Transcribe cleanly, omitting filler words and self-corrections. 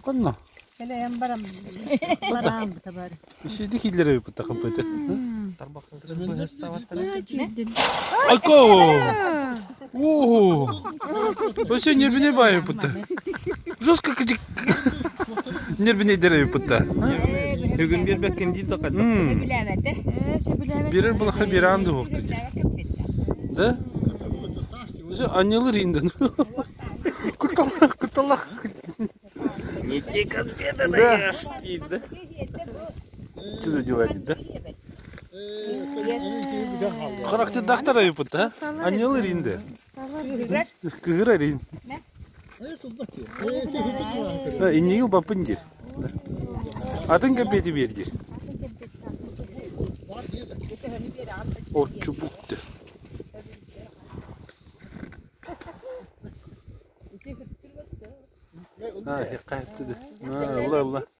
Ханна? Кэлэйэн барам бараам табар. Ишиди киллere ыппыта хаппыты. Тарбахтан Айко! Оо! Өсө нервине бай ыппыта. Жестко кыдик. Нервине дере ыппыта. Бүгүн биэрбэккин дии да хайдах. Сөбүлээбэтэ. Бирер булаха биранды болду. Да? Өсө аннелы ринден. Куталлах, куталлах. Не те конфеты Да. даешь, дейді, да? Что за дела, дейді, да? Характердахтар айыппыта. Аннелы ринде. Кыгыра рин. Иннигил бапын дир. Атын кәпети бер дир. О, чубукты. А, қайыпты. Алла, алла.